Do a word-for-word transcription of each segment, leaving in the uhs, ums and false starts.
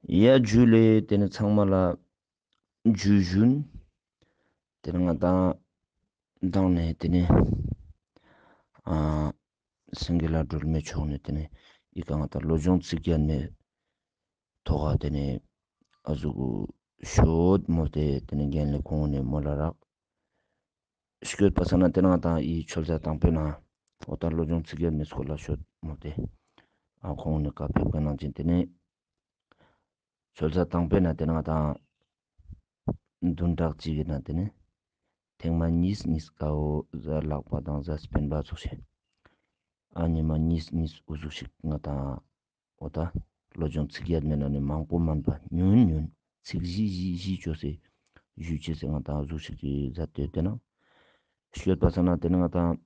ཡ་ཇུ་ལེ། ཏེ་ནེ་ཚང་མ་ལ་ཇུ་ཞུན། ཏེ་ནེ་ང་དང་དང་ནེ་ཏེ་ནེ་ཨ་སེང་གེ་ལ་སྒྲོལ་མའི་ཕྱོགས་ནེ་ཏེ་ནེ་ཨི་ཀ་ང་དང་བློ་སྦྱོང་ཚིག་བརྒྱད་མའི་ཐོག་ག་ཏེ་ནེ་ཨ་ཟུག་ཤོད་མོལ་ཏེ་ཏེ་ནེ་རྒན་ལེ་ཁོང་ནེ་མོལ་ལ་རག། སྐྱོད་པ་ས་ན་ཏེ་ནེ་ང་དང་ཨི་ཆོས་ཟླ་དང་པོའི་ནང་འོ་ད་བློ་སྦྱོང་ཚིག་བརྒྱད་མའི་སྐོར་ལ་ཤོད་མོལ་ཏེ་ཨ་ཁོང་ནེ་བཀའ་ཕེབས་ཀ་ནང་བཞིན་ཏེ་ནེ་ཆོས་ཟླ་དང་པོའི་ནང་ཏེ་ནེ་ང་དང་བདུན་ཕྲག་གཅིག་གི་ནང་ཏེ་ནེ་ཐེངས་མ་གཉིས་གཉིས་ཀ་བོ་གཟའ་ལྷག་པ་དང་གཟའ་སྤེན་པ་ཚོགས་ཤིག། ཨ་ཉི་མ་གཉིས་གཉིས་འུ་ཟུག་ཤིག་ང་དང་འོ་ད་བློ་སྦྱོང་ཚིག་བརྒྱད་མའི་ནང་ནེ་མང་པོ་མན་པ་ཉུང་ཉུང་ཚིག་བཞི་བཞི་བཞི་ཅོས་སེ་ཞུ་ཅེས་སེ་ང་དང་འུ་ཟུག་ཤིག་གི་མཛད་དེ་ཏེ་ནེ་སྐྱོད་པ་ས་ན་ཏེ་ནེ་ང་དང་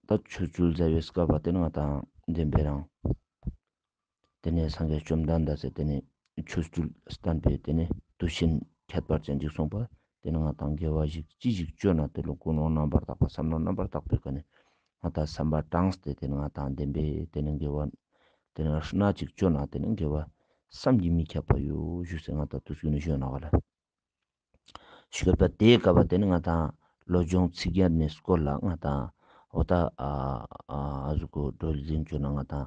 ད་ཆོ་འཕྲུལ་མཛད་པའི་སྐབས་པ་ཏེ་ནེ་ང་དང་བདེན་པའི་རང་ཏེ་ནེ་སངས་རྒྱས་བཅོམ་ལྡན་འདས་སེ་ཏེ་ནེ་ཆོ་འཕྲུལ་བསྟན་པའི་ཏེ་ནེ་དུས་ཆེན་ཁྱད་པར་ཅན་ཅིག་གསུངས་པ། ཏེ་ནེ་ང་དང་དགེ་བ་ཞིག་ཅི་ཞིག་ཅོས་ན་ཏེ་ལོ་ཀུན་སློང་རྣམ་པར་དག་པ་བསམ་མནོ་རྣམ་པར་དག་པའི་ཀ་ནེ་ང་དང་བསམ་པ་དྲངས་ཏེ་ཏེ་ནེ་ང་དང་བདེན་པའི་ཏེ་ནེ་དགེ་བ་ཏེ་ནེ་སྣ་ཅིག་ཅོས་ན་ཏེ་ནེ་དགེ་བ་བསམ་གྱིས་མི་ཁྱབ་པ་ཡོད་ཞུས་སེ་ང་དང་དུས་ཀུན་ནེ་ཞུ་ན་ག་ལ། སྐྱོད་པ་ཏེའི་སྐབས་པ་ཏེ་ནེ་ང་དང་བློ་སྦྱོང་ཚིག་བརྒྱད་མའི་སྐོར་ལ་ང་དང་འོ་ད་ཨ་ཨ་ཨ་ཟུག་གི་བགྲོ་གླེང་ཅོས་ན་ང་དང་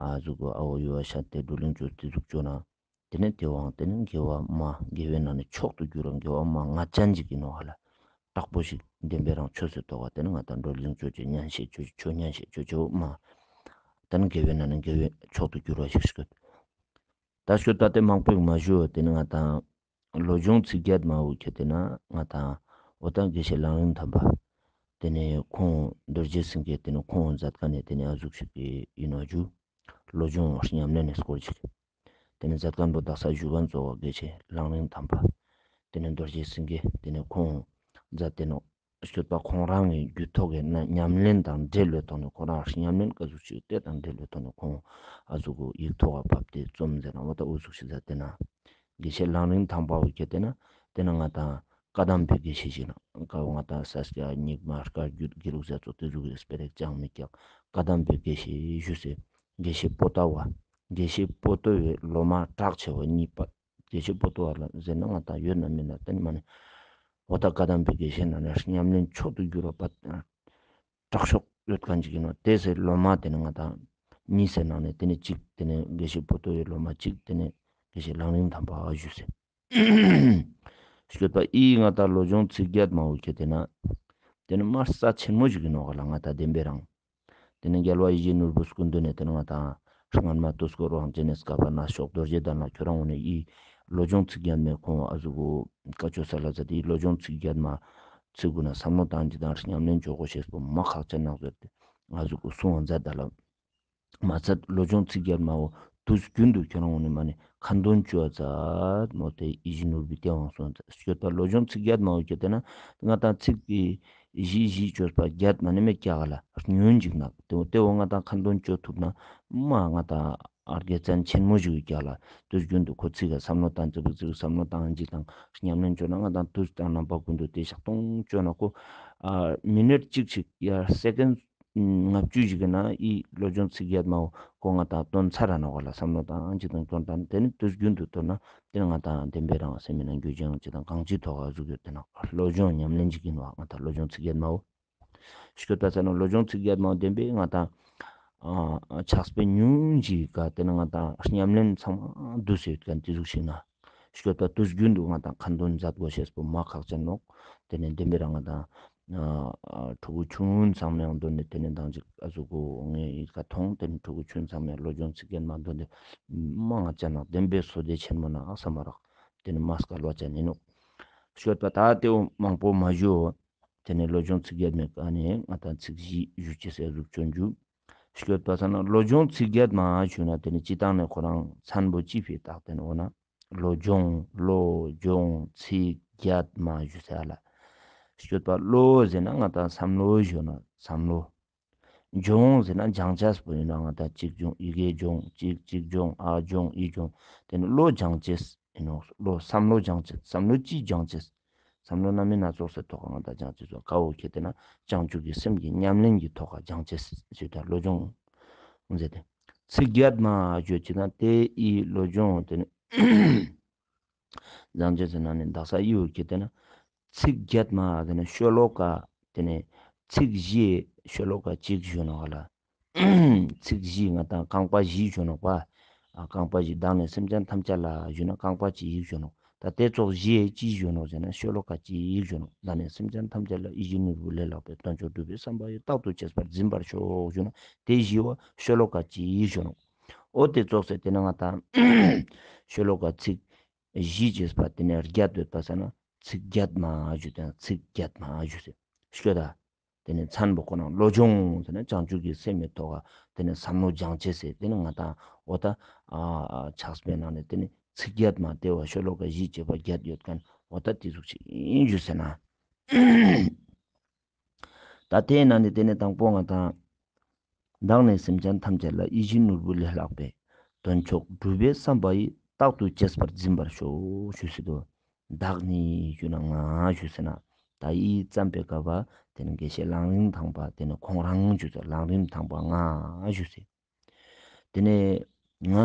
ཨ་ཟུག་གི་ཨ་བོ་ཡུ་བ་ཤད་དེ་བགྲོ་གླེང་ཅོས་ཏེ་ཟུག་ཅོས་ན་ཏེ་ནེ་ཏེ་བོའང་ཏེ་ནེ་དགེ་བ་མ་དགེ་བའི་ནང་ནེ་མཆོག་ཏུ་གྱུར་བ་དགེ་བ་མ་ང་ཅན་ཅིག་ཨིན་ནོག་ཧ་ལ། དྲག་པོ་ཞིག་བདེན་པའི་རང་ཆོས་སི་ཐོག་ག་ཏེ་ནེ་ང་དང་བགྲོ་གླེང་ཅོ་ཅེས་ཉན་ཤེས་ཅོ་ཆོས་ཉན་ཤེས་ཅོ་ཅེས་བོ་མ་ཏེ་ནེ་དགེ་བའི་ནང་ནེ་དགེ་བའི་མཆོག་ཏུ་གྱུར་བ་ཞིག་སྐྱོད། ད་སྐྱོད་པ་ཏེ་མང་པོ་ཞིག་མ་ཞུ་བ་ཏེ་ནེ་ང་དང་བློ་སྦྱོང་ཚིག་བརྒྱད་མ་བོ་ཁྱེར་ཏེ་ན་ང་དང་འོ་ད་དགེ་བཤེས་ལམ་རིམ་དམ་པ་ཏེ་ནེ་ཁོང་རྡོ་རྗེ་སེང་གེ་ཏེ་ནེ་ཁོང་མཛད་ཁན་ནི་ཏེ་ནེ་ཨ་ཟུག་ཤིག་ཨིན་ནོག་ཞུ། བློ་སྦྱོང་ཉམས་ལེན་ནི་སྐོར་ཅིག་ཏེ་ནེ་མཛད་ཁན་བོ་དག་ས་ཞུ་ཁན་གཙོ་བོ་དགེ་བཤེས་ལམ་རིམ་དམ་པ་ཏེ་ནེ་རྡོ་རྗེ་སེང་གེ་ཏེ་ནེ་ཁོང་མཛད་དེ་ནོག། སྐྱོད་པ་ཁོང་རང་གི་རྒྱུད་ཐོག་གི་ན་ཉམས་ལེན་དང་འབྲེལ་བའི་ཐོག་ནེ་ཁོང་རང་ཉམས་ལེན་ཀ་ཟུག་ཅིག་ཏེ་དང་འབྲེལ་བའི་ཐོག་ནེ་ཁོང་ཨ་ཟུག་གི་ཡིག་ཐོག་ག་ཕབ་སྟེ་རྩོམ་མཛད་ན་འོ་ད་འུ་ཟུག་ཤིག་མཛད་དེ་ན་དགེ་བཤེས་ལམ་རིམ་དམ་པ་བོ་ཁྱེར་ཏེ་ན་ཏེ་ནེ་ང་དང་བཀའ་གདམས་པའི་དགེ་བཤེས་ཤིག་ན་ཀ་བོ་ང་དང་ས་སྐྱ་རྙིང་མ་བཀའ་བརྒྱུད་དགེ་ལུགས་རྒྱ་མཚོ་ཏེ་ཟུག་གི་སྤེ་ར་ཅང་མི་ཀྱག། བཀའ་གདམས་པའི་དགེ་བཤེས་ཞུས་སེ་དགེ་བཤེས་པོ་ཏ་བ་དགེ་བཤེས་པོ་ཏོ་བའི་སློབ་མ་གྲགས་ཆེ་བ་གཉིས་པ། དགེ་བཤེས་པོ་ཏོ་བ་ལ་ཟེར་ན་ང་དང་ཡོད་ན་མེད་ན་ཏེ་ནེ་མ་ནེ་འོ་ད་བཀའ་གདམས་པའི་དགེ་བཤེས་ན་ནི་ཉམས་ལེན་མཆོག་ཏུ་གྱུར་བ་པ་དྲག་ཤོས་ཡོད་ཁན་ཅིག་ཨིན་ནོག། ཏེ་སེ་སློབ་མ་ཏེ་ནེ་ང་དང་གཉིས་སེ་ནང་ནེ་ཏེ་ནེ་གཅིག་ཏེ་ནེ་དགེ་བཤེས་པོ་ཏོ་བའི་སློབ་མ་གཅིག་ཏེ་ནེ་དགེ་བཤེས་ལམ་རིམ་དམ་པ་ཞུས་སེ་སྐྱོད་པ་ཨི་ང་དང་བློ་སྦྱོང་ཚིག་བརྒྱད་མ་བོ་ཁྱེར་ཏེ་ན་ཏེ་ནེ་མ་རྩ་ཆེན་མོ་ཞིག་ཨིན་ནོག་ག་ལ་ང་དང་བདེན་པའི་རང་། ཏེ་ནེ་རྒྱལ་བ་ཡིད་བཞིན་ནོར་བུ་སྐུ་མདུན་ནེ་ཏེ་ནེ་ང་དང་སྔན་མ་དུས་འཁོར་དབང་ཆེན་ནི་བསྐལ་པ་ན་གཤེགས་རྡོ་རྗེ་གདན་ལ་ཁྱོད་རང་ངོ་ནེ་ཨི་བློ་སྦྱོང་ཚིག་བརྒྱད་མའི་ཁོང་ཨ་ཟུག་གི་བཀའ་ཆོས་སལ་ལ་མཛད་དེ་ཨི་བློ་སྦྱོང་ཚིག་བརྒྱད་མ་ཚིག་གུན་ན་བསམ་བློ་བཏང་ཅེས་དང་ཉམས་ལེན་ཅོ་གོས་ཤེས་པོ་མ་ཁག་ཅན་ནོག་ཟེར་ཏེ་ཨ་ཟུག་གི་གསུང་བ་མཛད་ད་ལ། མ་ཚད་བློ་སྦྱོང་ཚིག་བརྒྱད་མ་བོ་དུས་རྒྱུན་དུ་ཁྱོད་རང་ངོ་ནེ་མ་ནེ་ཁ་འདོན་ཅོ་ཙ་མོལ་ཏེ་ཡིད་བཞིན་ནོར་བུའི་སྟེས་དབང་གསུངས་ཏེ་སྐྱོད་པ་བློ་སྦྱོང་ཚིག་བརྒྱད་མ་བོ་ཁྱེར་ཏེ་ན་ང་དང་ཚིག་གི་བཞི་བཞི་ཅོས་པ་བརྒྱད་མ་ནེ་མེད་ཀྱག་ག་ལ་ཉུང་ཅིག་ན་ཏེ་བོ་ང་དང་ཁ་འདོན་ཅོ་ཐུབ་ན་མ་ང་དང་ཨ་དགེ་མཚན་ཆེན་མོ་ཞིག་ཡོད་ཀྱག་ག་ལ། དུས་རྒྱུན་དུ་ཁོ་ཚིག་ག་བསམ་བློ་བཏང་ཅེས་པོ་ཚིག་བསམ་བློ་བཏང་ཅེས་དང་ཉམས་ལེན་ཅོ་ན་ང་དང་དུས་དང་རྣམ་པ་ཀུན་ཏུ་ཏེ་ཞག་སྟོང་ཅོ་ན་ཁོ་ཨ་མི་ནཊ་གཅིག་ཅིག་ཡ་སེ་ཀེན་ལྔ་བཅུ་ཞིག་གི་ནང་ཨི་བློ་སྦྱོང་ཚིག་བརྒྱད་མ་བོ་ཁོ་ང་དང་བཏོན་ཚར་ར་ནོག་ག་ལ། བསམ་བློ་བཏང་ཅེས་དང་བཏོན་དང་ཏེ་ནེ་དུས་རྒྱུན་དུ་བཏོན་ན་ཏེ་ནེ་ང་དང་བདེན་པའི་རང་སེམས་མི་ནང་རྒྱུ་ཅན་ཅིག་དང་གང་ཅིའི་ཐོག་ག་ཟུག་ཡོད་ཏེ་ན་བློ་སྦྱོང་ཉམས་ལེན་ཅིག་ཨིན་བ་ང་དང་བློ་སྦྱོང་ཚིག་བརྒྱད་མ་བོ། སྐྱོད་པ་ས་ན་བློ་སྦྱོང་ཚིག་བརྒྱད་མ་བོ་བདེན་པའི་ང་དང་ཨ་ཕྱག་དཔེ་ཉུང་ཅིག་ག་ཏེ་ནེ་ང་དང་ཉམས་ལེན་ཚང་མ་བསྡུས་སེ་ཡོད་ཁན་ཏེ་ཟུག་ཞིག་ན། སྐྱོད་པ་དུས་རྒྱུན་དུ་ང་དང་ཁ་འདོན་མཛད་གོས་ཤེས་པོ་མ་ཁག་ཅན་ནོག། ཏེ་ནེ་བདེན་པའི་རང་ང་དང་ཨ་ཕྲུ་གུ་ཆུང་ངུན་ཚང་མའང་འདོན་ནེ་ཏེ་ནེ་དང་ཅིག་ཨ་ཟུག་གོ་ངའི་ཡིད་ཀ་ཐོང་། ཏེ་ནེ་ཕྲུ་གུ་ཆུང་ངུན་ཚང་མའང་བློ་སྦྱོང་ཚིག་བརྒྱད་མ་འདོན་ཏེ་མ་ང་ཅན་ནོག་བདེན་པའི་བསོད་བདེ་ཆེན་མོ་ནོག་བསམ་མ་རག། ཏེ་ནེ་མ་སྐལ་བ་ཅན་ཨིན་ནོག། སྐྱོད་པ་ད་ཏེ་བོ་མང་པོ་མ་ཞུ། ཏེ་ནེ་བློ་སྦྱོང་ཚིག་བརྒྱད་མའི་ཀ་ནེ་ང་དང་ཚིག་བཞི་ཞུ་ཅེས་ཟེར་ཟུག་ཅོ་ན་ཞུ། སྐྱོད་པ་ས་ན་བློ་སྦྱོང་ཚིག་བརྒྱད་མ་ཞུ་ན་ཏེ་ནེ་སྤྱིར་བཏང་ནེ་ཁོ་རང་མཚན་པོ་ཅི་ཕིའ་བཏགས་ཏེ་ན་འོ་ན་བློ་སྦྱོང་བློ་སྦྱོང་ཚིག་བརྒྱད་མ་ཞུ་ཟེར་ལ། སྐྱོད་པ་བློ་ཟེར་ན་ང་དང་བསམ་བློ་ཞུ་ན་བསམ་བློ། སྦྱོང་ཟེར་ན་སྦྱང་ཅེས་པོ་ཨིན་ན་ང་དང་ཅིག་སྦྱོང་ཡི་གེ་སྦྱོང་ཅིག་ཅིག་སྦྱོང་ཨ་སྦྱོང་ཨི་སྦྱོང་ཏེ་ནེ་བློ་སྦྱང་ཅེས་ཨིན་ནོག། བློ་བསམ་བློ་སྦྱང་ཅེས་བསམ་བློ་ཅི་སྦྱང་ཅེས། བསམ་བློ་སྣ་མིན་སྣ་ཚོགས་སི་ཐོག་ག་ང་དང་སྦྱང་ཅེས་སོ་ཀ་བོ་ཁྱེར་ཏེ་ན་བྱང་ཆུབ་ཀྱི་སེམས་ཀྱི་ཉམས་ལེན་གྱི་ཐོག་ག་སྦྱང་ཅེས་ཞུ་ད་བློ་སྦྱོང་ཟེར་ཏེ། ཚིག་བརྒྱད་མ་ཞུ་ཅེས་ན་ཏེ་ཨི་བློ་སྦྱོང་ཏེ་ནེ་ བཟང་སྤྱོད་ཟེར་ན་ནི་དག་ས་ཡི་བོ་ཁྱེར་ཏེ་ན་ཚིག་བརྒྱད་མ་དེ་ནི་ཤོ་ལོ་ཀ་དེ་ནི་ཚིག་བཞི་ཤོ་ལོ་ཀ་གཅིག་ཞུ་ནོག་ལ། ཚིག་བཞི་ང་དང་རྐང་པ་བཞི་ཞུ་ནོག་པ། ཨ་རྐང་པ་བཞི་བདག་ནི་སེམས་ཅན་ཐམས་ཅད་ལ་ཞུ་ན་རྐང་པ་གཅིག་ཞུ་ནོག། ད་དེ་ཙོགས་བཞི་ཅི་ཞུ་ནོག་ཟེར་ན་ཤོ་ལོ་ཀ་གཅིག་ཞུ་ནོག། བདག་ནི་སེམས་ཅན་ཐམས་ཅད་ལ་ཡིད་བཞིན་ནོར་བུ་ལས་ལྷག་པའི་དོན་མཆོག་སྒྲུབ་པའི་བསམ་པ་ཡིས། རྟག་ཏུ་གཅེས་པར་འཛིན་པར་ཤོག་ཞུ་ན་དེ་བཞི་བོ་ཤོ་ལོ་ཀ་གཅིག་ཞུ་ནོག། འོ་དེ་ཙོགས་སེ་དེ་ནི་ང་དང་ཤོ་ལོ་ཀ་ཚིག་བཞི་ཅེས་པ་དེ་ནི་བརྒྱད་ཡོད་པ་ས་ན་ཚིག་བརྒྱད་མ་ཞུ་དང་ཚིག་བརྒྱད་མ་ཞུ་སེ་ཤོད་ད། དེ་ནི་མཚན་པོ་ཁོ་ན་བློ་སྦྱོང་ཟེར་ན་བྱང་ཆུབ་ཀྱི་སེམས་མི་ཐོག་ག་དེ་ནི་བསམ་བློ་སྦྱང་ཅེས་སེ་དེ་ནི་ང་དང་འོ་ད་ཨ་ཕྱག་དཔེ་ནང་ནས་དེ་ནི་ཚིག་བརྒྱད་མ་དེ་བ་ཤོ་ལོ་ཀ་བཞི་ཅེས་པ་བརྒྱད་ཡོད་མཁན་འོ་ད་དེ་ཟུག་ཅིག་ཡིན་ཞུ་ཟེར་ན། ད་དེ་ནང་ནས་དེ་ནི་དང་པོ་ང་དང་བདག་ནི་སེམས་ཅན་ཐམས་ཅད་ལ་ཡིད་བཞིན་ནོར་བུ་ལས་ལྷག་པའི་དོན་མཆོག་སྒྲུབ་པའི་བསམ་པ་ཡིས། རྟག་ཏུ་གཅེས་པར་འཛིན་པར་ཤོག་ཞུ་སེ་དོ། བདག་ནི་ཞུ་ན་ང་ཞུ་སེ་ན་ད་ཡིད་ཙམ་པའི་སྐབས་པ་དེ་ནི་དགེ་བཤེས་གླང་རིན་ཐང་པ་དེ་ནི་ཁོང་རང་ཞུ་སེ་གླང་རིན་ཐང་པ་ང་ཞུ་སེ། དེ་ནས་ང་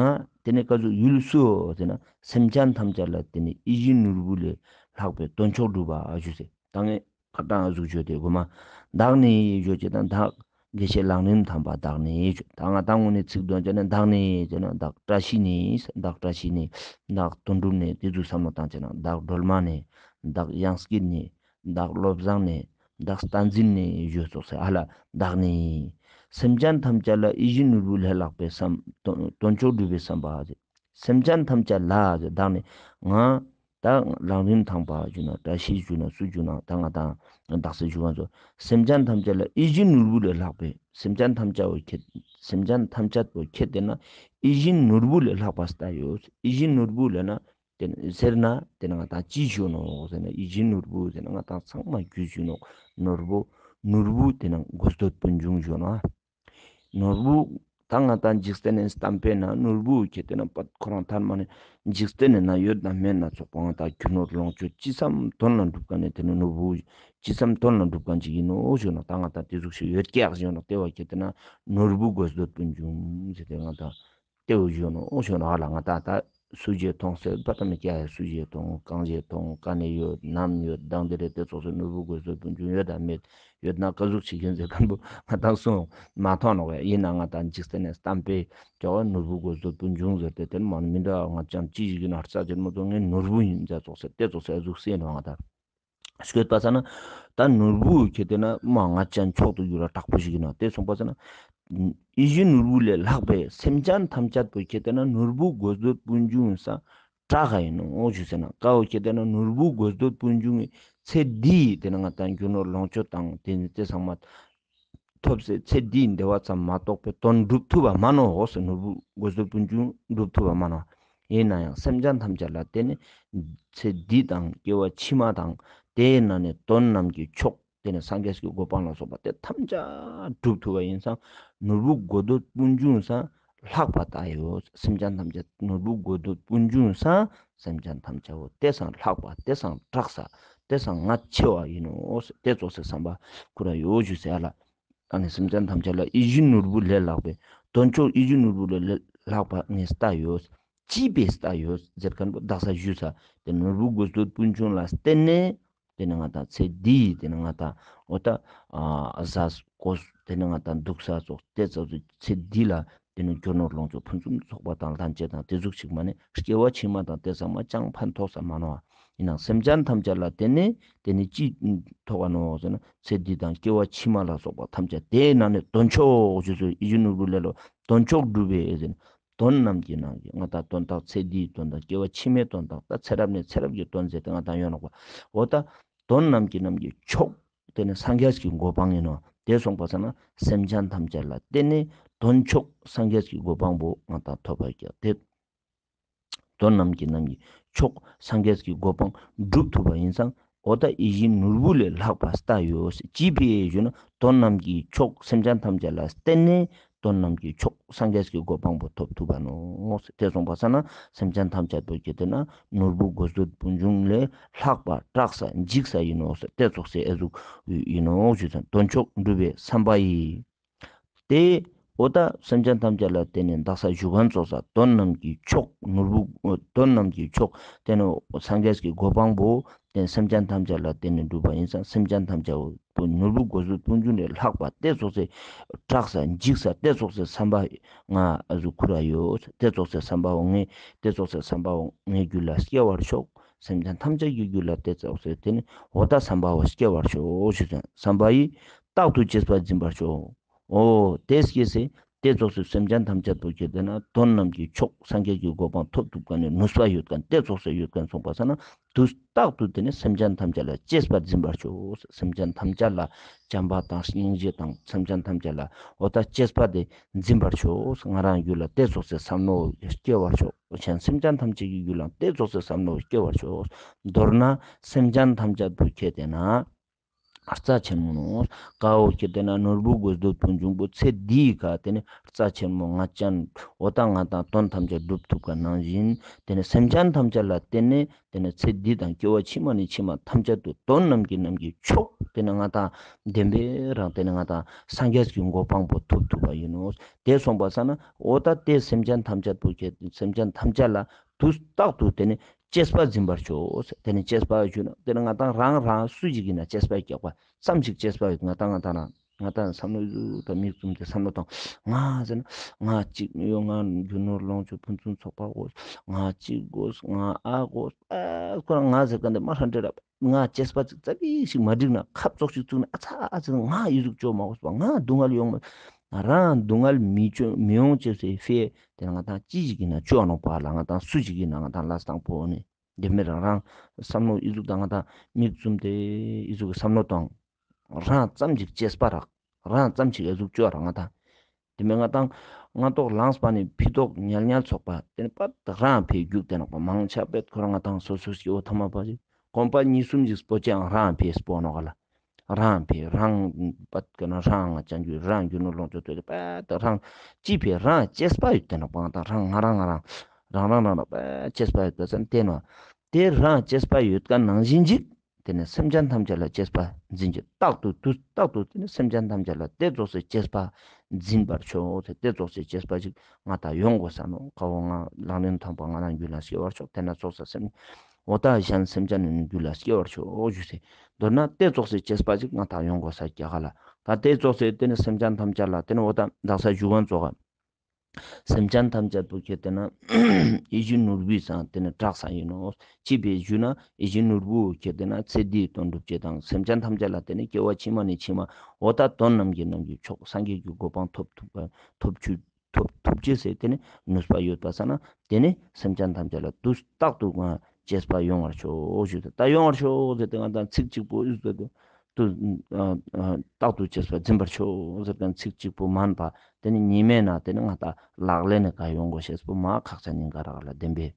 དེ་ནས་ཀ་ཟུག་ཡུལ་སུ་ཟེར་ན་སེམས་ཅན་ཐམས་ཅད་ལ་དེ་ནས་ཡིད་བཞིན་ནོར་བུ་ལས་ལྷག་པའི་དོན་མཆོག་སྒྲུབ་པ་ཞུ་སེ། ད་ངས་ཁ་གྲངས་ཟུག་བརྗོད་དེ་གོ་མ། བདག་ནི་བརྗོད་ཅེས་དང་བདག་དགེ་བཤེས་གླང་རིན་ཐང་པ་བདག་ནི་བརྗོད། ད་ང་དང་ངོ་ནས་ཚིག་དོན་བྱས་ན་བདག་ནི་ཟེར་ན་བདག་བཀྲ་ཤིས་ནི་བདག་བཀྲ་ཤིས་ནི་བདག་དོན་གྲུབ་ནི་དེ་ཚོ་བསམ་བློ་བཏང་བྱས་ན་བདག་སྒྲོལ་མ་ནི་བདག་དབྱངས་སྐྱིད་ནི་བདག་བློ་བཟང་ནི་བདག་བསྟན་འཛིན་ནི་ཞུ་ཙོགས་སེ་ཨ་ལ་བདག་ནི། སེམས་ཅན་ཐམས་ཅད་ལ་ཡིད་བཞིན་ནོར་བུ་ལས་ལྷག་པའི་བསམ་དོན་དོན་མཆོག་སྒྲུབ་པའི་བསམ་པ་ཟེར། སེམས་ཅན་ཐམས་ཅད་ལ་ཟེར་བདག་ནི་ང་ད་གླང་རིན་ཐང་པ་ཞུ་ན་བཀྲ་ཤིས་ཞུ་ན་སུ་ཞུ་ན་ད་ང་དང་བདག་སེ་ཞུ་ག་ཚོ་སེམས་ཅན་ཐམས་ཅད་ལ་ཡིད་བཞིན་ནོར་བུ་ལས་ལྷག་པའི་སེམས་ཅན་ཐམས་ཅད་པོ་ཁྱེད་སེམས་ཅན་ཐམས་ཅད་པོ་ཁྱེད་དེ་ན་ཡིད་བཞིན་ནོར་བུ་ལས་ལྷག་པ་ལྟ་ཡོད། ཡིད་བཞིན་ནོར་བུ་ལས་ན། དེ་ཟེར་ན་དེ་ན་ང་དང་ཅི་ཞུ་ནོག་ཟེར་ན་ཡིད་བཞིན་ནོར་བུ་ཟེར་ན་ང་དང་ཚང་མ་རྒྱུས་ཞུ་ནོག། ནོར་བུ་ནོར་བུ་དེ་ན་དགོས་འདོད་ཀུན་འབྱུང་ཞུ་ནོག། ནོར་བུ་ད་ང་དང་འཇིག་རྟེན་ནི་བསྟན་པའི་ན་ནོར་བུ་ཁྱེད་དེ་ན་པད་ཁོ་རང་ཐར་མ་ནི་འཇིག་རྟེན་ནི་ན་ཡོད་ན་མེད་ན་ཚོགས་པ་ང་དང་རྒྱུ་ནོར་ལོངས་སྤྱོད་ཅི་བསམ་དོན་ལ་འགྲུབ་མཁན་ནི་དེ་ནི་ནོར་བུ་ཅི་བསམ་དོན་ལ་འགྲུབ་མཁན་ཅིག་ཡིན་ནོག་ཞུ་ནོག། ད་ང་དང་དེ་ཟུག་ཞིག་ཡོད་ཀྱག་ཞུ་ནོག། དེ་བ་ཁྱེད་དེ་ན་ནོར་བུ་དགོས་འདོད་ཀུན་འབྱུང་ཟེར་ཏེ་ང་དང་། ཏེའུ་ཞུ་ནོག་ཞུ་ནོག་ཨ་ལ། ང་དང་ད་སུ་ཞིག་མཐོང་ཟེར་བ་ད་མི་སྐྱ་སུ་ཞིག་མཐོང་གང་ཞིག་མཐོང་ག་ནས་ཡོད་ནམ་ཡོད་དང་དེ་རེད་དེ་ཙོགས་སེ་ནོར་བུ་དགོས་འདོད་ཀུན་འབྱུང་ཡོད་དང་མེད་ཡོད་ན་ཀ་ཟུག་ཅིག་ཡིན་ཟེར་མཁན་པོ་ང་དང་སུའང་མ་མཐོང་ནོག་ཡ། ཡིན་ན་ང་དང་འཇིག་རྟེན་ནི་བསྟན་པའི་ཀྱོག་ནོར་བུ་དགོས་འདོད་ཀུན་འབྱུང་ཟེར་ཏེ་དེ་མ་མི་འདྲ་ང་ཅང་ཅི་ཞིག་ཡིན་ན་རྩ་ཅན་མོ་ཚོ་ངས་ནོར་བུ་ཡིན་ཟེར་ཙོགས་སེ་དེ་ཙོགས་སེ་ཟུག་སེ་ནོག་ང་དང་། ཤོད་པ་ས་ན་ད་ནོར་བུ་ཁྱེད་དེ་ན་མ་ང་ཅན་མཆོག་ཏུ་གྱུར་བ་དྲག་པོ་ཞིག་ཡིན་ནོག། དེ་སོང་པ་ས་ན་ཡིད་བཞིན་ནོར་བུ་ལས་ལྷག་པའི་སེམས་ཅན་ཐམས་ཅད་པོ་ཁྱེད་དེ་ན་ནོར་བུ་དགོས་འདོད་ཀུན་འབྱུང་ས་དྲག་ག་ཡིན་ནོག་ཞུ་ཟེར་ན། ཀ་བོ་ཁྱེད་དེ་ན་ནོར་བུ་དགོས་འདོད་ཀུན་འབྱུང་གི་ཚེ་འདིའི་དེ་ན་ང་དང་རྒྱུ་ནོར་ལོངས་སྤྱོད་དང་དེ་ནི་དེ་ཚང་མ་ཐོབ་སྟེ་ཚེ་འདིའི་བདེ་བ་ཙམ་མ་གཏོགས་པའི་དོན་སྒྲུབ་ཐུབ་པ་མ་ནོག་ཟེར། ནོར་བུ་དགོས་འདོད་ཀུན་འབྱུང་སྒྲུབ་ཐུབ་པ་མ་ནོག། ཡིན་ན་ཡང་སེམས་ཅན་ཐམས་ཅད་ལ་བརྟེན་ནས་ཚེ་འདི་དང་སྐྱེ་བ་ཕྱི་མ་དང་དེའི་ནང་ནས་དོན་རྣམས་ཀྱི་མཆོག་དེ་ནི་སངས་རྒྱས་ཀྱི་གོ་འཕང་ལ་སོགས་པ་དེ་ཐམས་ཅད་སྒྲུབ་ཐུབ་པ་ཡིན་ཙང་ནོར་བུ་དགོས་འདོད་ཀུན་འབྱུང་ས་ལྷག་པ་ལྟ་ཡོད། སེམས་ཅན་ཐམས་ཅད་ནོར་བུ་དགོས་འདོད་ཀུན་འབྱུང་ས་སེམས་ཅན་ཐམས་ཅད་པོ་དེ་སང་ལྷག་པ་དེ་སང་དྲག་ས་དེ་སང་ང་ཆེ་བ་ཡིན་ནོག། དེ་ཙོགས་སེ་བསམ་པ་ཁོ་ར་ཡོད་ཞུ་ཟེར་ཨ་ལ། ཨ་ནི་སེམས་ཅན་ཐམས་ཅད་ལ་ཡིད་བཞིན་ནོར་བུ་ལས་ལྷག་པའི་དོན་མཆོག་ཡིད་བཞིན་ནོར་བུ་ལས་ལྷག་པ་ངས་ལྟ་ཡོད། ཅི་ཕིའ་ལྟ་ཡོད་ཟེར་མཁན་པོ་དག་ས་ཞུས་ས་དེ་ནོར་བུ་དགོས་འདོད་ཀུན་འབྱུང་ལ་བརྟེན་ནས་དེ་ནི་ང་དང་ཚེ་འདིའི་དེ་ནི་ང་དང་འོ་ད་ཨ་ཟས་གོས་དེ་ནི་ང་དང་འདུག་ས་ཙོགས་དེ་ཙོགས་ཚེ་འདི་ལ་དེ་ནི་རྒྱུ་ནོར་ལོངས་སྤྱོད་ཕུན་སུམ་ཚོགས་པ་དང་ལྷན་སྐྱེས་དང་དེ་ཟུག་ཅིག་མ་ནི་སྐྱེ་བ་ཕྱི་མ་དང་དེ་ཚང་མ་ཅང་ཕན་ཐོགས་ས་མ་ནོག། ཡིན་ནའང་སེམས་ཅན་ཐམས་ཅད་ལ་བརྟེན་ནས་དེ་ནི་ཅི་ཐོགས་པ་ནོག་ཟེར་ན་ཚེ་འདི་དང་སྐྱེ་བ་ཕྱི་མ་ལ་སོགས་པ་ཐམས་ཅད་དེའི་ནང་ནས་དོན་མཆོག་ཞུ་ཚུལ་ཡིད་བཞིན་ནོར་བུ་ལས་ལྷག་དོན་མཆོག་སྒྲུབ་པའི་ཟེར་ན་དོན་རྣམས་ཀྱི་རྣམས་ཀྱི་ང་དང་དོན་དག་ཚེ་འདིའི་དོན་དང་སྐྱེ་བ་ཕྱི་མའི་དོན་དག་ད་ཚེ་རབས་ནས་ཚེ་རབས་ཀྱི་དོན་ཟེར་ཏེ་ང་དང་ཡོད་ནོག་པ། འོ་ད་དོན་རྣམས་ཀྱི་རྣམས་ཀྱི་མཆོག་དེ་ནི་སངས་རྒྱས་ཀྱི་གོ་འཕང་ཡིན་ནོག། དེ་སོང་པ་ས་ན་སེམས་ཅན་ཐམས་ཅད་ལ་བརྟེན་ནས་དོན་མཆོག་སངས་རྒྱས་ཀྱི་གོ་འཕང་པོ་ང་དང་ཐོབ་པ་ཀྱག་དེ། དོན་རྣམས་ཀྱི་རྣམས་ཀྱི་མཆོག་སངས་རྒྱས་ཀྱི་གོ་འཕང་སྒྲུབ་ཐུབ་པ་ཡིན་ཙང་འོ་ད་ཡིད་བཞིན་ནོར་བུ་ལས་ལྷག་པ་ལྟ་ཡོད། ཅི་ཕིའ་ཞུ་ན་དོན་རྣམས་ཀྱི་མཆོག་སེམས་ཅན་ཐམས་ཅད་ལ་བརྟེན་ནས་དོན་རྣམས་ཀྱི་མཆོག་སངས་རྒྱས་ཀྱི་གོ་འཕང་པོ་ཐོབ་ཐུབ་པ་ནོག། དེ་སོང་པ་ས་ན་སེམས་ཅན་ཐམས་ཅད་པོ་ཁྱེད་དེ་ན་ནོར་བུ་དགོས་འདོད་ཀུན་འབྱུང་ལས་ལྷག་པ་དྲག་ས་འཇིགས་ས་ཡིན་ནོག་ཟེར་དེ་ཙོགས་སེ་ཨེ་ཟུག་ཡིན་ནོག་ཞུ་ཙང་དོན་མཆོག་སྒྲུབ་པའི་བསམ་པ་ཡིས། དེ་ འོ་ད་སེམས་ཅན་ཐམས་ཅད་ལ་བརྟེན་ནས་དག་ས་ཞུ་མཁན་ཙོགས་ས་དོན་རྣམས་ཀྱི་མཆོག་ནོར་བུ་དོན་རྣམས་ཀྱི་མཆོག་དེ་ནི་སངས་རྒྱས་ཀྱི་གོ་འཕང་པོ་དེ་ནི་སེམས་ཅན་ཐམས་ཅད་ལ་བརྟེན་ནས་འགྲུབ་པ་ཡིན་ཙང་སེམས་ཅན་ཐམས་ཅད་པོ་ནོར་བུ་དགོས་སུ་སྤུན་ཆུང་ལས་ལྷག་པ་དེ་ཙོགས་སེ་སྐྲག་ས་འཇིགས་ས་དེ་ཙོགས་སེ་བསམ་པ་ང་ཨ་ཟུག་ཁུར་ར་ཡོད། དེ་ཙོགས་སེ་བསམ་པའོ་ངས་དེ་ཙོགས་སེ་བསམ་པའོ་ངའི་རྒྱུད་ལ་སྐྱེ་བར་ཤོག། སེམས་ཅན་ཐམས་ཅད་ཀྱི་རྒྱུད་ལ་དེ་ཙོགས་སེ་དེ་ནི་འོ་ད་བསམ་པའོ་སྐྱེ་བར་ཤོག་ཞུ་ཙང་བསམ་པ་ཡིས་རྟག་ཏུ་གཅེས་པར་འཛིན་པར་ཤོག། འོ་དེ་སྐྱེས་སེ་དེ་ཙོགས་སེ་སེམས་ཅན་ཐམས་ཅད་པོ་ཁྱེར་ཏེ་ན་དོན་རྣམས་ཀྱི་མཆོག་སངས་རྒྱས་ཀྱི་གོ་འཕང་ཐོབ་ཐུབ་མཁན་ནི་ནུས་པ་ཡོད་མཁན་དེ་ཙོགས་སེ་ཡོད་མཁན་སོང་པ་ས་ན་དུས་རྟག་ཏུ་དེ་ནི་སེམས་ཅན་ཐམས་ཅད་ལ་གཅེས་པར་འཛིན་པར་ཤོག། སེམས་ཅན་ཐམས་ཅད་ལ་བྱམས་པ་དང་སྙིང་རྗེ་དང་སེམས་ཅན་ཐམས་ཅད་ལ་འོ་ད་གཅེས་པ་དེ་འཛིན་པར་ཤོག། ང་རང་རྒྱུད་ལ་དེ་ཙོགས་སེ་བསམ་མནོ་སྐྱེ་བར་ཤོག། འོ་ཅན་སེམས་ཅན་ཐམས་ཅད་ཀྱི་རྒྱུད་ལ་དེ་ཙོགས་སེ་བསམ་མནོ་སྐྱེ་བར་ཤོག། མདོར་ན་སེམས་ཅན་ཐམས་ཅད་པོ་ཁྱེར་ཏེ་ན། རྩ་ཆེན་མོ་ནོ། ཀ་བོ་ཁྱེར་ཏེ་ན་ནོར་བུ་དགོས་འདོད་སྤུན་ཆུང་པོ་ཚེ་འདིའི་ཀ་དེ་ནི་རྩ་ཆེན་མོ་ང་ཅན་འོ་ད་ང་དང་དོན་ཐམས་ཅད་འགྲུབ་ཐུབ་ཀ་ནང་བཞིན་དེ་ནི་སེམས་ཅན་ཐམས་ཅད་ལ་བརྟེན་ནས་དེ་ནི་ཚེ་འདི་དང་སྐྱེ་བ་ཕྱི་མ་ནས་ཕྱི་མ་ཐམས་ཅད་དུ་དོན་རྣམས་ཀྱི་རྣམས་ཀྱི་མཆོག་དེ་ནི་ང་དང་བདེན་པའི་རང་དེ་ནི་ང་དང་སངས་རྒྱས་ཀྱི་གོ་འཕང་པོ་ཐོབ་ཐུབ་པ་ཡིན་ནོ། དེ་སོང་པ་ས་ན་འོ་ད་དེ་སེམས་ཅན་ཐམས་ཅད་པོ་ཁྱེར་སེམས་ཅན་ཐམས་ཅད་ལ་དུས་རྟག་ཏུ་དེ་ནི་གཅེས་པ་འཛིན་པར་ཤོག། དེ་ནི་གཅེས་པ་ཞུ་ན་དེ་ནི་ང་དང་རང་རང་སུ་ཞིག་ཡིན་ན་གཅེས་པ་རྒྱག་པ་ཙམ་ཞིག་གཅེས་པ་ཡོད། ང་དང་ང་དང་རང་ང་དང་བསམ་བློ་ཡུ་དང་མིག་བཙུམ་སྟེ་བསམ་བློ་བཏང་། ང་ཟེར་ན་ང་གཅིག་ཡོད། ང་རྒྱུ་ནོར་ལོངས་སྤྱོད་ཕུན་སུམ་ཚོགས་པ་དགོས། ང་གཅིག་དགོས། ང་ཨ་དགོས། ཨ་ཁོ་རང་ང་ཟེར་ག་འདི་མ་ཧྲན་ཏེ་ར་ང་གཅེས་པ་ཅིག་ཙ་པིག་ཞིག་མ་འགྲིག་ན་ཁབ་ཙོག་ཞིག་བཙུགས་ན་ཨ་ཚ་ཨ་ཚ་ང་ཨི་ཟུག་ཅོ་མ་དགོས་པ། ང་སྡུག་བསྔལ་ཡོང་མ་རང་སྡུག་བསྔལ་མི་ཅོ་མི་ཡོང་ཅེས་སི་ཕིའ་དེ་ན་ང་དང་ཅི་ཞིག་ཡིན་ན་ཅོ་ནོག་པ་ལ། ང་དང་སུ་ཞིག་ཡིན་ན་ང་དང་ལ་སྟངས་པོ་ནི་དེ་མི་རང་རང་བསམ་བློ་ཨི་ཟུག་དང་ང་དང་མིག་བཙུམ་སྟེ་ཨི་ཟུག་གི་བསམ་བློ་དང་རང་ཙམ་ཞིག་གཅེས་པ་རག། རང་ཙམ་ཞིག་ཨི་ཟུག་ཅོ་རག་ང་དང་དེ་མི་ང་དང་ང་ཏོག་ལངས་པ་ནི་ཕི་ཏོག་ཉལ་ཉལ་ཚོགས་པ་དེ་ནི་པད་རང་ཕི་རྒྱུག་དེ་ནོག་པ། མང་ཆ་པད་ཁོ་རང་ང་དང་སོ་སོ་ཞིག་འོ་ཐ་མ་པ་ཞིག་གོམ་པ་གཉིས་གསུམ་ཞིག་སྤོ་ཅེའང་རང་ཕི་སྤོ་ནོག་ག་ལ། རང་ཕི་རང་པད་ཀ་ན་རང་ང་ཅན་རྒྱུ་རང་རྒྱུ་ནོར་ལོངས་སྤྱོད་ཏོ་པད་རང་ཅི་ཕི་རང་གཅེས་པ་ཡོད་དེ་ནོག་པ། ང་དང་རང་ང་རང་ང་རང་རང་རང་རང་རང་པད་གཅེས་པ་ཡོད་དེ་ཟེར་ན་དེ་ནོ། དེ་རང་གཅེས་པ་ཡོད་ཀ་ནང་བཞིན་ཅིག་དེ་ནི་སེམས་ཅན་ཐམས་ཅད་ལ་གཅེས་པ་འཛིན་གྱི་རྟག་ཏུ་དུས་རྟག་ཏུ་དེ་ནི་སེམས་ཅན་ཐམས་ཅད་ལ་དེ་ཙོགས་སེ་གཅེས་པ་འཛིན་པར་ཤོག། དེ་དེ་ཙོགས་སེ་གཅེས་པ་ཞིག་ང་དང་ཡོང་དགོས་ས་ནོ། ཀ་བོ་ང་ལག་ལེན་དང་པ་ང་རང་རྒྱུད་ལ་སྐྱེ་བར་ཤོག། དེ་ན་ཙོགས་ས་སེམས་འོ་ད་གཞན་སེམས་ཅན་ནི་རྒྱུད་ལ་སྐྱེ་བར་ཤོག་ཞུ་སེ། མདོར་ན་དེ་ཙོགས་སེ་གཅེས་པ་ཞིག་ང་དང་ཡོང་དགོས་ས་རྒྱ་གར་ལ། ད་དེ་ཙོགས་སེ་དེ་ནི་སེམས་ཅན་ཐམས་ཅད་ལ་དེ་ནི་འོ་ད་དག་ས་ཞུ་བ་ཙོགས་སེམས་ཅན་ཐམས་ཅད་པོ་ཁྱེར་ཏེ་ན་ཡིད་བཞིན་ནོར་བུའི་ས་དེ་ནི་གྲགས་ས་ཡིན་ནོ། ཅི་ཕི་ཞུ་ན་ཡིད་བཞིན་ནོར་བུ་ཁྱེར་ཏེ་ན་ཚེ་འདིའི་དོན་སྒྲུབ་བྱེད་དང་སེམས་ཅན་ཐམས་ཅད་ལ་དེ་ནི་སྐྱེ་བ་ཕྱི་མ་ནས་ཕྱི་མ་འོ་ད་དོན་རྣམས་ཀྱི་རྣམས་ཀྱི་མཆོག་སངས་རྒྱས་ཀྱི་གོ་འཕང་ཐོབ་ཐུབ་པ་ཐོབ་ཆུ་ཐོབ་ཐུབ་ཅེས་སེ་དེ་ནི་ནུས་པ་ཡོད་པ་ས་ན་དེ་ནི་སེམས་ཅན་ཐམས་ཅད་ལ་དུས་རྟག་ཏུ་ང་གཅེས་པ་ཡོང་བར་ཤོག་ཞུ་ཏེ། ད་ཡོང་བར་ཤོག་ཟེར་ཏེ་ང་དང་ཚིག་གཅིག་པོ་ཨི་ཟེར་ཏེ། དུ་ཨ་ཨ་རྟག་ཏུ་གཅེས་པ་འཛིན་པར་ཤོག་ཟེར་ཁན་ཚིག་གཅིག་པོ་མན་པ། དེ་ནི་ཉི་མའི་ནང་དེ་ནི་ང་དང་ལག་ལེན་ནི་ཀ་ཡོང་དགོས་ཤེས་པོ་མ་ཁག་ཅན་ཡིན་ག་རག་ལ་བདེན་པས།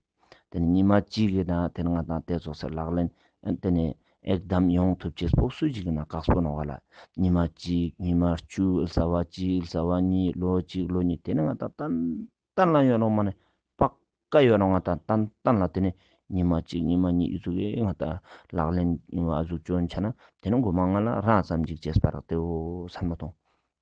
དེ་ནི་ཉི་མ་གཅིག་གི་ནང་དེ་ནི་ང་དང་དེ་ཙོགས་སེ་ལག་ལེན་དེ་ནི་ཨེག་དམ་ཡོང་ཐུབ་ཅེས་པོ་སུ་ཞིག་ཡིན་ན་དཀགས་པོ་ནོག་ག་ལ། ཉི་མ་གཅིག་ཉི་མ་བཅུ་ཨིལ་ས་བ་གཅིག་ཨིལ་ས་བ་གཉིས་ལོ་གཅིག་ལོ་གཉིས་དེ་ནི་ང་དང་ཏན་ཏན་ལ་ཡོད་ནོག་མ་ནི་པག་ཀ་ཡོད་ནོག་ང་དང་ཏན་ཏན་ལ་དེ་ནི་ཉི་མ་གཅིག་ཉི་མ་གཉིས་ཨི་ཟུག་གི་ང་དང་ལག་ལེན་ཨ་ཟུག་ཅོ་ཨིན་ཆ་ན་དེ་ནི་གོ་མ་ང་ལ་རང་ཙམ་ཅིག་གཅེས་པ་རག་དེ་བོ་བསམ་བློ་ཐོང་།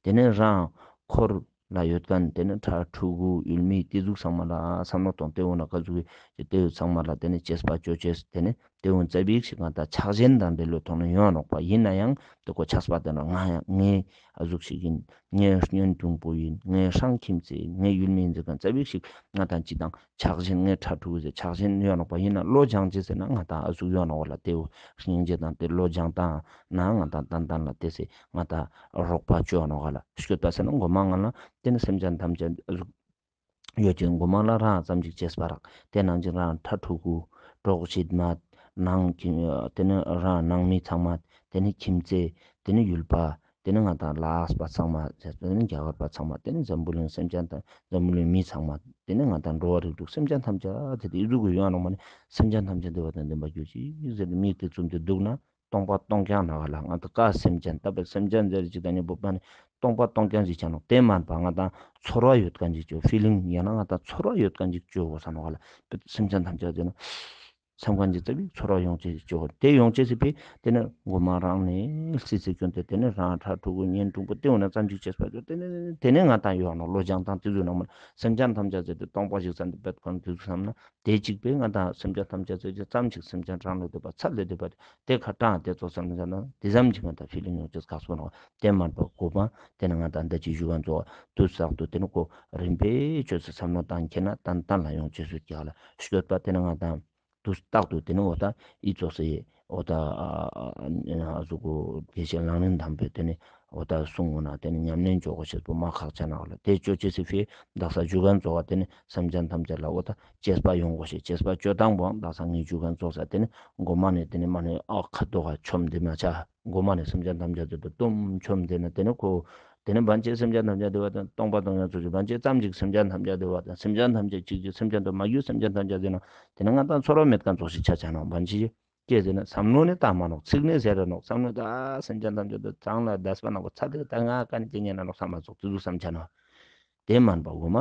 དེ་ནི་རང་འཁོར་ལ་ཡོད་ཁན་དེ་ནི་ཕྲུ་གུ་ཡུལ་མི་དེ་ཟུག་ཚང་མ་ལ་བསམ་བློ་ཐོང་དེ་བོ་ན་ཀ་ཟུག་གི་དེ་བོ་ཚང་མ་ལ་དེ་ནི་གཅེས་པ་ཅོ་ཅེས་དེ་ནི་དེ་བོ་ཙ་པིག་ཞིག་ང་དང་ཆགས་ཞེན་དང་འབྲེལ་བའི་ཐོག་ནས་ཡོང་ནོག་པ། ཡིན་ན་ཡང་དེ་ཀོ་ཆགས་པ་དེ་ན་ང་ཡང་ངའི་ཨ་ཟུག་ཞིག་ཡིན། ངའི་གཉེན་དྲུང་པོ་ཡིན། ངའི་སྲང་ཁྱིམ་མཚེས་ཡིན། ངའི་ཡུལ་མི་ཡིན་ཟེར་ཁན་ཙ་པིག་ཞིག་ང་དང་ཅི་དང་ཆགས་ཞེན་ངའི་ཕྲུ་གུ་ཟེར་ཆགས་ཞེན་ཡོད་ནོག་པ། ཡིན་ན་བློ་སྦྱང་ཅེས་ཟེར་ན་ང་དང་ཨ་ཟུག་ཡོད་ནོག་པ་ལ། དེ་བོ་སྙིང་རྗེ་དང་དེ་བློ་སྦྱང་དང་ན་ང་དང་ཏན་ཏན་ལ་དེ་ཟེར་ང་དང་རོགས་པ་ཅོ་ནོག་ག་ལ། སྐྱོད་པ་ཟེར་ན་གོ་མ་ང་ལ་དེ་ནི་སེམས་ཅན་ཐམས་ཅད་ཨ་ཟུག་ཡོད་ཅིང་གོ་མ་ལ་རང་ཙམ་ཅིག་གཅེས་པ་རག། དེ་ནང་བཞིན་རང་ཕྲུ་གུ་གྲོགས་ཤིག་མ་ནང་ཁྱིམ་དེ་ནི་རང་ནང་མི་ཚང་མ་དེ་ནི་ཁྱིམ་མཚེས་དེ་ནི་ཡུལ་པ་དེ་ནི་ང་དང་ལ་དྭགས་པ་ཚང་མ་དེ་ནི་རྒྱ་གར་པ་ཚང་མ་དེ་ནི་འཛམ་བུ་གླིང་སེམས་ཅན་དང་འཛམ་བུ་གླིང་མི་ཚང་མ་དེ་ནི་ང་དང་འགྲོ་བ་རིགས་དྲུག་སེམས་ཅན་ཐམས་ཅད་དེ་དེ་ཨི་ཟུག་གི་ཡོང་ནོག་མ་ནི་སེམས་ཅན་ཐམས་ཅད་བདེ་བ་དང་ལྡན་པར་གྱུར་ཅིག་ཟེར་ཏེ་མིག་དེ་བཙུམ་སྟེ་འདུག་ན། སྟོང་པ་སྟོང་རྐྱང་ནོག་ག་ལ། ང་དང་ཀ་སེམས་ཅན་ད་པའི་སེམས་ཅན་ཟེར་ཅིག་དང་ཉམ་པོ་པ་ནི་སྟོང་པ་སྟོང་རྐྱང་ཞིག་ཆ་ནོག། དེ་མན་པ་ང་དང་ཚོར་བ་ཡོད་ཁན་ཅིག་ཅོ་ཕི་ལིང་ཡང་ན་ང་དང་ཚོར་བ་ཡོད་ཁན་ཅིག་ཅོ་དགོས་ས་ནོག་ག་ལ། སེམས་ཅན་ཐམས་ཅད་དེ་ན་ སམ་ཁན་ཅིག་ཙ་པིག་ཚོར་བ་ཡོང་ཅེས་ཅོ། དེ་ཡོང་ཅེས་སི་ཕིའ་ཏེ་ནེ་གོ་མ་རང་ནེ་སི་སི་ཀྱོན་ཏེ་ཏེ་ནེ་རང་ཕྲུ་གུ་གཉེན་དྲུང་པོ་ཏེ་འོ་ན་ཙམ་ཅིག་ཅེས་པ་ཅོ། ཏེ་ནེ་ཏེ་ནེ་ང་ཏང་ཡོང་ནོག་བློ་སྦྱང་དང་ཏེ་ཟུག་ནང་མ་སེམས་ཅན་ཐམས་ཅད་ཟེར་ཏེ་སྟོང་པ་ཞིག་བསམ་སྟེ་བེད་ཁོན་ཏེ་ཟུག་བསམ་ན་ཏེ་ཅིག་པོའི་ང་ཏང་སེམས་ཅན་ཐམས་ཅད་ཟེར་ཏེ་ཙམ་ཅིག་སེམས་ཅན་རང་ལས་འདས་པ་ཚད་ལས་འདས་པ་ཏེ་ཁ་ཏང་ཏེ་ཙོགས་བསམ་ན་ཏེ་ཙམ་ཅིག་ང་ཏང་ཕི་ལིང་ཡོང་ཅེས་ཁག་སོང་ནོག། ཏེ་མན་པ་གོ་མ་ཏེ་ནེ་ང་ཏང་ཏེ་ཅིག་ཞུ་ག་ཙོགས་དུས་རྟག་ཏུ་ཏེ་ནེ་ཁོ་རིམ་པས་ཆོས་སི་བསམ་བློ་བཏང་ཁྱེར་ན་ཏན་ཏན་ལ་ཡོང་ཅེས་སུ་རྒྱག་ལ་ཤོད་པ། ཏེ་ནེ་ང་ཏང་དུས་རྟག་ཏུ་ཏེ་ནེ་འོ་ད་ཨི་ཙོགས་སི་འོ་ད་ཨ་ཟུག་གོ་དགེ་བཤེས་ལག་ལེན་དམ་པའི་ཏེ་ནེ་འོ་ད་གསུང་འོ་ན་ཏེ་ནེ་ཉམས་ལེན་ཅོ་གོ་ཤེས་པོ་མ་ཁག་ཆ་ནོག་ལ། ཏེ་ཅོ་ཅེས་སི་ཕིའ་དག་ས་ཞུ་ག་ཙོགས་ཏེ་ནེ་སེམས་ཅན་ཐམས་ཅད་ལ་འོ་ད་གཅེས་པ་ཡོང་གོ་ཤེས་གཅེས་པ་ཅོ་སྟངས་པོའང་དག་ས་ངས་ཞུ་ག་ཙོགས་ཏེ་ནེ་གོ་མ་ནེ་ཏེ་ནེ་མ་ནེ་ཨ་ཁ་དོག་ག་ཆོམ་ཏེ་མ་ཆ། གོ་མ་ནེ་སེམས་ཅན་ཐམས་ཅད་དེ་དུ་སྟོང་ཆོམ་ཏེ་ན་ཏེ་ནེ་ཁོ་ཏེ་ནེ་བན་ཆེ་སེམས་ཅན་ཐམས་ཅད་དེ་བ་དང་སྟོང་པ་དང་ཡང་ཚུལ་གྱི་བན་ཆེ་ཙམ་ཅིག་སེམས་ཅན་ཐམས་ཅད་དེ་བ་དང་སེམས་ཅན་ཐམས་ཅད་ཅིག་ཅིག་སེམས་ཅན་དུ་མ་གྱུར་སེམས་ཅན་ཐམས་ཅད་དེ་ན་ཏེ་ནེ་ང་ཏང་ཚོར་བ་མེད་ཁན་ཙོགས་ཤིག་ཆ་ཆ་ནོག། བན་ཆེ་ཅི་ཟེར་ན་བསམ་བློ་ནི་བཏང་མ་ནོག། ཚིག་ནི་ཟེར་ར་ནོག། བསམ་བློ་ད་སེམས་ཅན་ཐམས་ཅད་དུ་ཚང་ལ་དད་པ་ནང་པོ་ཚ་དེ་ད་ང་ཀ་ནེ་ཅི་ཉན་ན་ནོག་བསམ་མ་ཙོགས་ཏེ་ཟུག་བསམ་ཆ་ནོག། ཏེ་མན་པ་གོ་མ་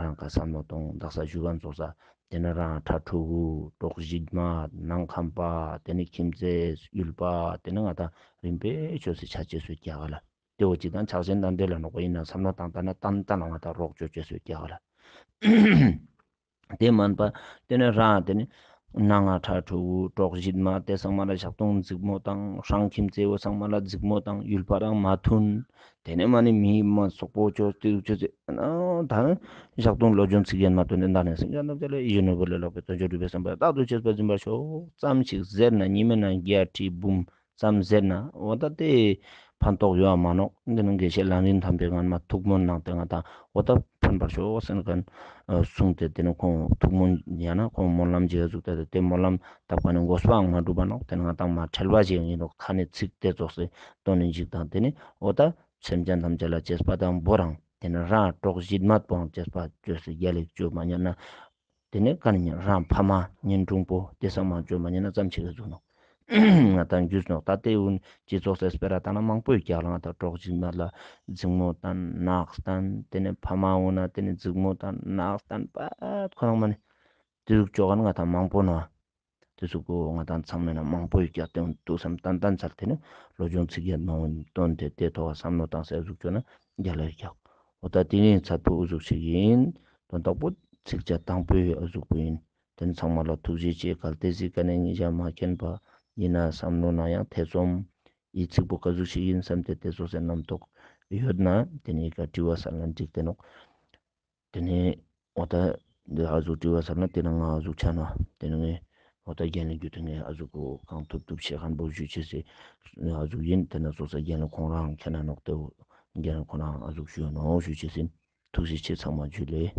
རང་ཀ་བསམ་བློ་གཏོང་དག་ས་ཞུ་ག་ཙོགས་ཏེ་ནེ་རང་ཕྲུ་གུ་གྲོགས་ཤིག་མ་ནང་ཁམས་པ་ཏེ་ནེ་ཁྱིམ་མཚེས་ཡུལ་པ་ཏེ་ནེ་ང་ཏང་རིམ་པས་ཆོས་སི་ཆ་ཅེས་སུ་རྒྱག་ག་ལ། ཏེ་བོ་ཅི་དང་ཆགས་ཞེན་དང་འདྲེ་ལ་ནོག་པ་ཨིན་ན་བསམ་བློ་བཏང་ད་ན་ཏན་ཏན་ལ་ང་ཏང་རོགས་ཅོ་ཅེས་སུ་རྒྱག་ག་ལ། ཏེ་མན་པ་ཏེ་ནེ་རང་ཏེ་ནེ་ནང་ང་ཕྲུ་གུ་གྲོགས་ཤིག་མ་ཏེ་ཚང་མ་ལ་ཞག་དུང་འཛིང་མོ་དང་རང་ཁྱིམ་མཚེས་བོ་ཚང་མ་ལ་འཛིང་མོ་དང་ཡུལ་པ་རང་མ་མཐུན། ཏེ་ནེ་མ་ནེ་མི་མ་སོག་པོ་ཅོ་ཏེ་ཅོ་ཅེས་ད་ཞག་དུང་བློ་སྦྱོང་ཚིག་རྒྱན་མ་ཐོན་ཏེ་ད་ནེ་སེམས་ཅན་ཐམས་ཅད་ལ་ཡིད་བཞིན་ནོར་བུ་ལས་ལྷག་པའི་དོན་མཆོག་སྒྲུབ་པའི་བསམ་པ་རྟག་ཏུ་གཅེས་པར་འཛིན་པར་ཤོག་ཙམ་ཞིག་ཟེར་ན་ཉི་མའི་ནང་བརྒྱ་ཁྲི་འབུམ་ཙམ་ཟེར་ན་འོ་ད་ཏེ་ཕན་ཐོགས་ཡོད་མ་ནོག། ཏེ་ནེ་དགེ་བཤེས་ལག་ལེན་དམ་པའི་ངང་མ་ཐུགས་སྨོན་གནང་སྟེ་ང་ཏང་འོ་ད་ཕན་པར་ཤོག་ཟེར་ཁན་གསུངས་ཏེ་ཏེ་ནེ་ཁོང་ཐུགས་སྨོན་ཡང་ན་ཁོང་སྨོན་ལམ་ཅིག་ཟུག་སྟེ་ཏེ་སྨོན་ལམ་བཏབ་ཁན་ནི་དགོས་པའང་མ་གྲུབ་པ་ནོག། ཏེ་ནེ་ང་ཏང་མ་ཁྲེལ་བ་ཞིག་ཨིན་ནོག། ཁ་ནེ་ཚིག་ཏེ་ཙོགས་སི་དོན་ནི་འཇིག་དང་ཏེ་ནེ་འོ་ད་སེམས་ཅན་ཐམས་ཅད་ལ་གཅེས་པ་དང་བོ་རང་ཏེ་ནེ་རང་གྲོགས་ཤིག་མ་པོའང་གཅེས་པ་ཅོས་སི་རྒྱལ་ལེགས་ཅོ་མ་ཉན་ན། ཏེ་ནེ་ཀ་ནེ་ཉན་རང་ཕ་མ་གཉེན་དྲུང་པོ་ཏེ་ཚང་མ་ཅོ་མ་ཉན་ན་ཙམ་ཞིག་ག་ཟུག་ནོག། ང་ཏང་རྒྱུས་ནོག། ད་ཏེ་འུན་སྤྱི་ཚོགས་སི་སྤེ་ར་ད་ན་མང་པོའི་རྒྱག་ལ་ང་ཏང་གྲོགས་ཤིག་མ་ལ་འཛིང་མོ་དང་ནག་སྟན་ཏེ་ནེ་ཕ་མ་འོ་ན་ཏེ་ནེ་འཛིང་མོ་དང་ནག་སྟན་པ་ཁོ་རང་མ་ནེ་ཏེ་ཟུག་ཅོ་ཁན་ང་ཏང་མང་པོ་ནོག། ཏེ་ཟུག་གོ་ང་ཏང་ཚང་མའི་ནང་མང་པོའི་རྒྱག་ཏེ་འུན་ཏུ་བསམ་ཏན་ཏན་ཚར་ཏེ་ནེ་བློ་སྦྱོང་ཚིག་རྒྱན་མ་འོན་བཏོན་ཏེ་ཏེ་ཐོག་བསམ་བློ་བཏང་སེ་ཟུག་ཅོ་ན་རྒྱལ་ལ་རྒྱག། འོ་ད་ཏེ་ནེ་ཚར་པོ་འུ་ཟུག་ཞིག་ཨིན། དོན་དག་པོ་ཚིགས་བཅད་དང་པོའི་འུ་ཟུག་པོ་ཨིན། ཏེ་ནེ་ཚང་མ་ལ་ཐུགས་རྗེ་ཆེ། གལ་ཏེ་གཟིགས་ཁན་ནི་ཉེ་ཞ་མ་མཁྱེན་པ་ཨིན་ན་བསམ་བློ་ན་ཡང་ཐེ་ཚོམ་ཨི་ཚིག་པོ་ག་ཟུག་ཞིག་ཨིན་བསམ་སྟེ་ཏེ་ཙོགས་སི་རྣམ་རྟོག་ཡོད་ན་ཏེ་ནེ་ཀ་དྲི་བ་སལ་ན་འགྲིག་སྟེ་ནོག། ཏེ་ནེ་འོ་ད་འདི་ཨ་ཟུག་དྲི་བ་སལ་ན་ཏེ་ནེ་ང་ཨ་ཟུག་ཆ་ནོག། ཏེ་ནེ་ངས་འོ་ད་རྒན་ལ་རྒྱུད་དེ་ངས་ཨ་ཟུག་གོ་གང་ཐུབ་ཐུབ་བཤད་ཁན་པོ་ཞུ་ཅེས་སི་ཨ་ཟུག་ཨིན། ཏེ་ནེ་ཙོགས་སི་རྒན་ལ་ཁོང་རང་མཁྱེན་ན་ནོག་ཏེ་རྒན་ལ་ཁོང་རང་ཨ་ཟུག་ཞུ་ནོག་ཞུ་ཅེས་ཨིན། ཐུགས་རྗེ་ཆེ། ཚང་མ་ཇུ་ལེ།